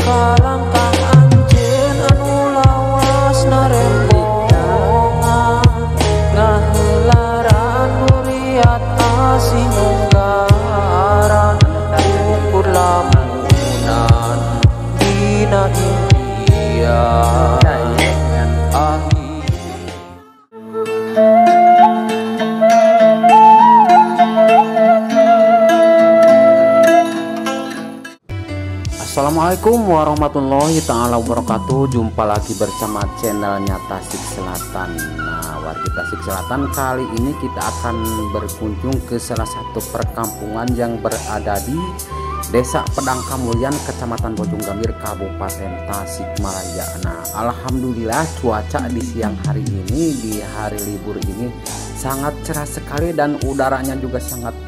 Kalangkah anjeun anu lawas narembongan ngaheularan buriat asih munggaran ukur lamunan dina impian. Assalamualaikum warahmatullahi ta'ala wabarakatuh. Jumpa lagi bersama channelnya Tasik Selatan. Nah, warga Tasik Selatan, kali ini kita akan berkunjung ke salah satu perkampungan yang berada di Desa Pedang Kamulyan, Kecamatan Bojonggambir, Kabupaten Tasikmalaya. Nah, alhamdulillah cuaca di siang hari ini, di hari libur ini sangat cerah sekali dan udaranya juga sangat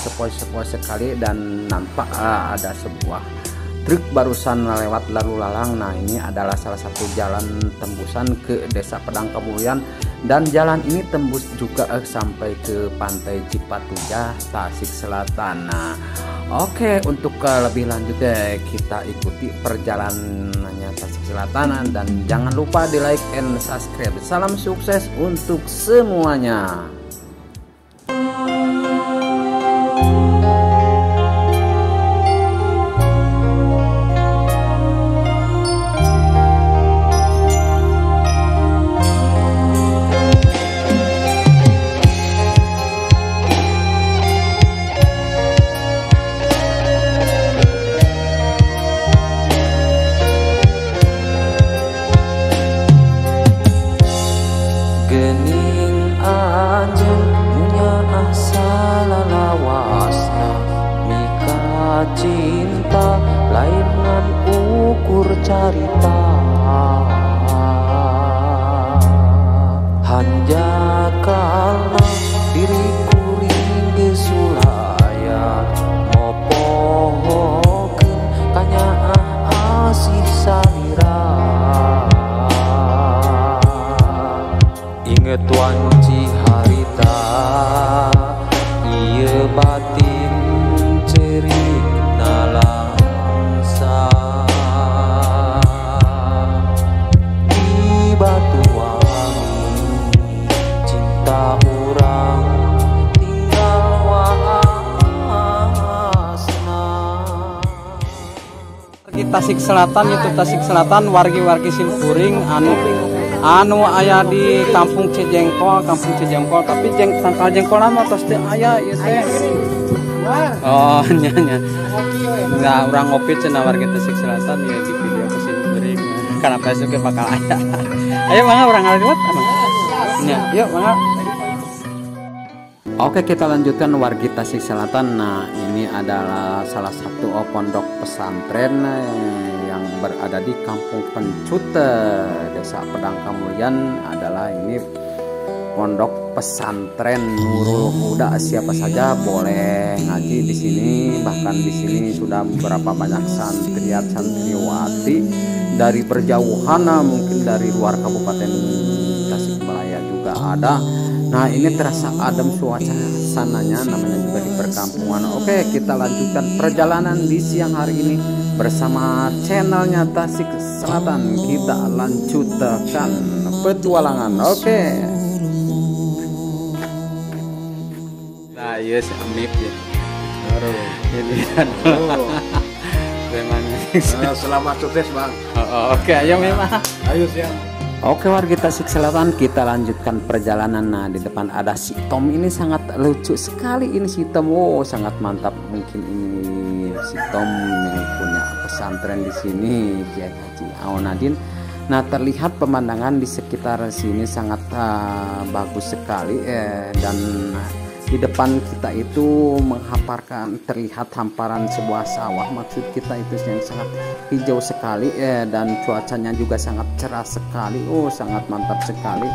sepoi-sepoi sekali dan nampak ada sebuah truk barusan lewat lalu lalang. Nah, ini adalah salah satu jalan tembusan ke Desa Pedang Kamulyan dan jalan ini tembus juga sampai ke Pantai Cipatujah, Tasik Selatan. Nah, oke, untuk lebih lanjutnya kita ikuti perjalanannya Tasik Selatan dan jangan lupa di like and subscribe. Salam sukses untuk semuanya. Gening anjeun nyaah salalawasna mika cinta lain ngan ukur carita hanjakalna diri kuring geus sulaya mopohokeun kanyaah asih salira. Inget wanci harita ieu batin cerik nalangsa di batu wangi cinta urang tinggal waasna. Di Tasik Selatan itu Tasik Selatan wargi-wargi simkuring anu aya di Kampung Cijengkol, Kampung Cijengkol, tapi tangkal jengkol mah tos teu aya ieu teh. Oh, nya nya. Enggak urang ngopi cenah wargi Tasik Selatan ya di video ke simkuring. Karena besok ge bakal aya. Ayo mangga urang ngaliwat mangga. Nya, yuk mangga. Oke, kita lanjutkan wargi Tasik Selatan. Nah, ini adalah salah satu pondok pesantren yang berada di Kampung Pencut, Desa Pedang Kamulyan. Adalah ini pondok pesantren Nurul Huda. Siapa saja boleh ngaji di sini. Bahkan di sini sudah beberapa banyak santriat santriwati dari berjauhan, mungkin dari luar Kabupaten Tasikmalaya juga ada. Nah, ini terasa adem suasananya, namanya juga di perkampungan. Oke, kita lanjutkan perjalanan di siang hari ini bersama channelnya Tasik Selatan. Kita lanjutkan petualangan. Oke. Nah, iya si Amip ya. Ini selamat sukses, Bang. Oke, ayo memang. Ayo siap. Oke warga Tasik Selatan, kita lanjutkan perjalanan. Nah, di depan ada si Tom, ini sangat lucu sekali ini si Tom. Wow, sangat mantap. Mungkin ini si Tom yang punya pesantren di sini, Kiai Haji Aunadin. Nah, terlihat pemandangan di sekitar sini sangat bagus sekali dan di depan kita itu menghamparkan, terlihat hamparan sebuah sawah, maksud kita itu yang sangat hijau sekali dan cuacanya juga sangat cerah sekali. Oh, sangat mantap sekali,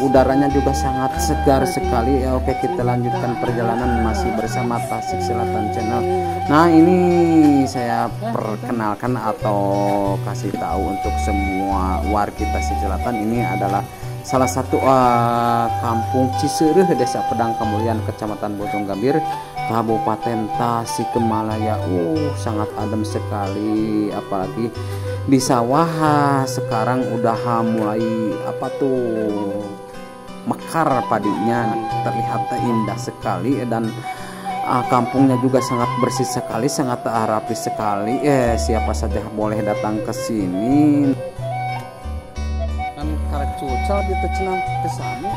udaranya juga sangat segar sekali. Oke, kita lanjutkan perjalanan masih bersama Tasik Selatan Channel. Nah, ini saya perkenalkan atau kasih tahu untuk semua warga Tasik Selatan, ini adalah salah satu kampung Ciseureuh, Desa Pedang Kamulyan, Kecamatan Bojonggambir, Kabupaten Tasikmalaya. Sangat adem sekali, apalagi di sawah sekarang udah mulai apa tuh mekar padinya, terlihat indah sekali dan kampungnya juga sangat bersih sekali, sangat rapi sekali. Siapa saja boleh datang ke sini. Kan karek cucal gitu cenah ke sana.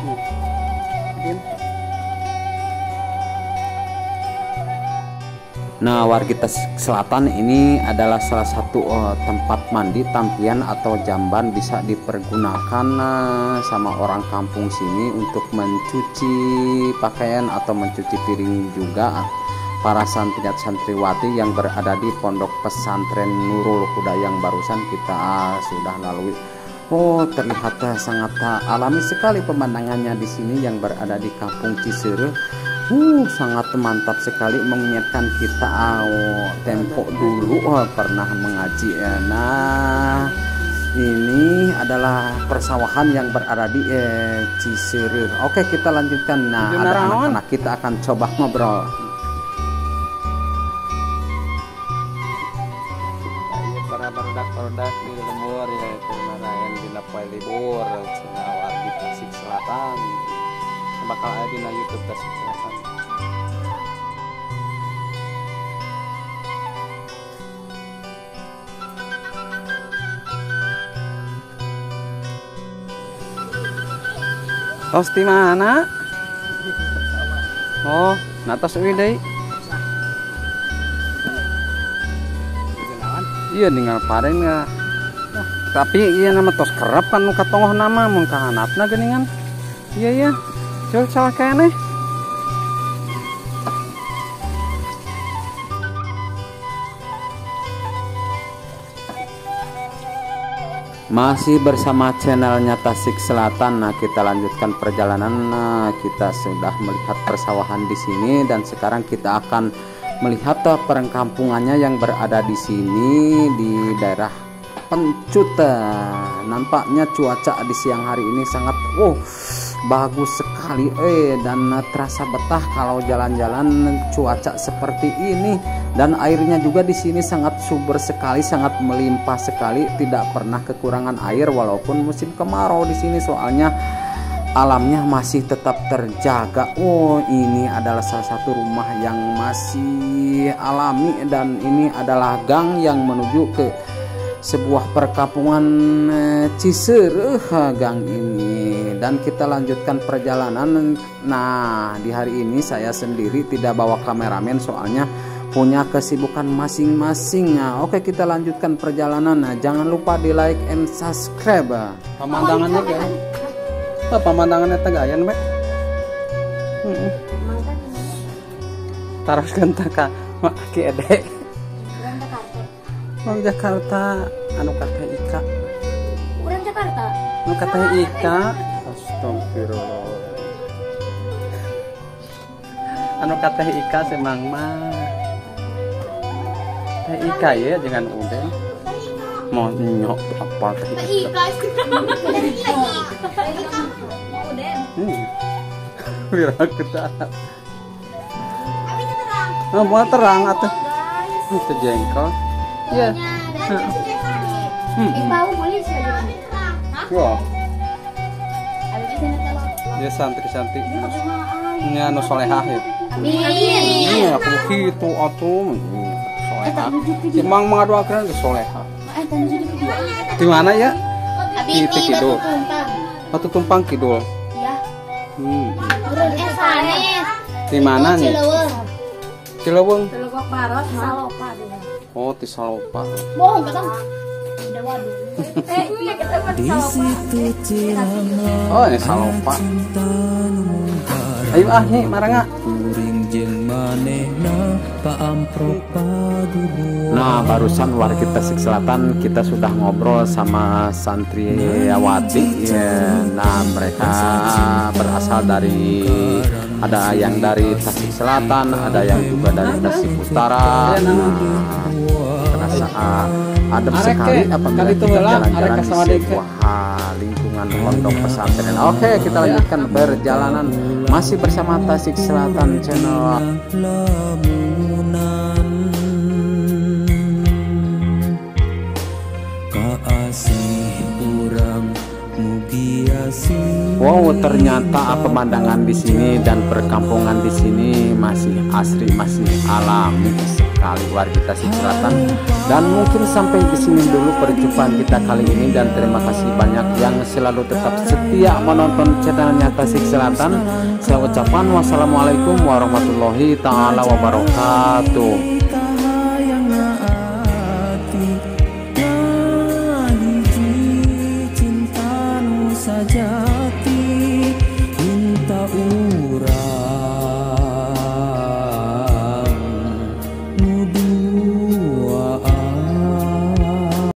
Nah, warga Tasik Selatan ini adalah salah satu tempat mandi tampian atau jamban, bisa dipergunakan sama orang kampung sini untuk mencuci pakaian atau mencuci piring juga para santri santriwati yang berada di pondok pesantren Nurul Huda yang barusan kita sudah lalui. Oh, terlihat sangat alami sekali pemandangannya di sini yang berada di kampung Ciseureuh. Sangat mantap sekali, mengingatkan kita tempo dulu pernah mengaji. Nah, ini adalah persawahan yang berada di Ciseureuh. Oke, kita lanjutkan. Nah, ada anak-anak, kita akan coba ngobrol. Para barudak-barudak di lembur ya, kemarin dina poe libur cenah wargi Tasik Selatan. Bakal ada di YouTube Tasik Selatan. Tos di mana? Oh, nah tos uwi deui. Iya ninggal paren nggak. Tapi iya nama tos kerap kan nu katongoh nama mun ka handapna geuningan. Iya iya. Cul salah keneh. Masih bersama channelnya Tasik Selatan. Nah, kita lanjutkan perjalanan. Nah, kita sudah melihat persawahan di sini dan sekarang kita akan melihat perkampungannya yang berada di sini di daerah Pencut. Nampaknya cuaca di siang hari ini sangat bagus sekali dan terasa betah kalau jalan-jalan cuaca seperti ini. Dan airnya juga di sini sangat subur sekali, sangat melimpah sekali, tidak pernah kekurangan air walaupun musim kemarau di sini, soalnya alamnya masih tetap terjaga. Oh, ini adalah salah satu rumah yang masih alami dan ini adalah gang yang menuju ke sebuah perkampungan Ciseureuh gang ini. Dan kita lanjutkan perjalanan. Nah, di hari ini saya sendiri tidak bawa kameramen soalnya punya kesibukan masing-masing. Nah, oke, kita lanjutkan perjalanan. Nah, jangan lupa di like and subscribe. Pemandangannya kayak pemandangannya tegayan, Mbak. Taroskeun teh ka Ki Ede. Urang Jakarta, anu ka Teh Ika. Urang Jakarta. Anu ka Teh Ika. Astagfirullah. Anu ka Teh Ika semang mah. Teh Ika ya, jangan udah. Mau nyok apa Teh Ika? Teh Ika. Wira kita. Nah, mau terang atuh. Itu jengkol. Iya. Wah. Dia santri-santri. Ini anu solehah ya. Amin. Aku gitu atuh. Solehah. Si Mang mengaduakeun ge solehah. Di mana ya? Di Kidul. Batu Tumpang Kidul. Iya. Di mana nih? Cileweng. Salopa. Oh, di Salopa. Bohong katang. Udah waduh. Oh, ini Salopa. Ayo ah nih, maranga. Nah, barusan warga Tasik Selatan kita sudah ngobrol sama santriwati ya. Nah, mereka berasal dari, ada yang dari Tasik Selatan, ada yang juga dari Tasik Utara. Nah, terasa Adem sekali apabila kita jalan-jalan di sebuah lingkungan pondok pesantren. Oke, kita lanjutkan perjalanan masih bersama Tasik Selatan Channel. Wow, ternyata pemandangan di sini dan perkampungan di sini masih asri, masih alami sekali warga Tasik Selatan. Dan mungkin sampai di sini dulu perjumpaan kita kali ini, dan terima kasih banyak yang selalu tetap setia menonton channelnya Tasik Selatan. Saya ucapkan wassalamualaikum warahmatullahi taala wabarakatuh. Saja.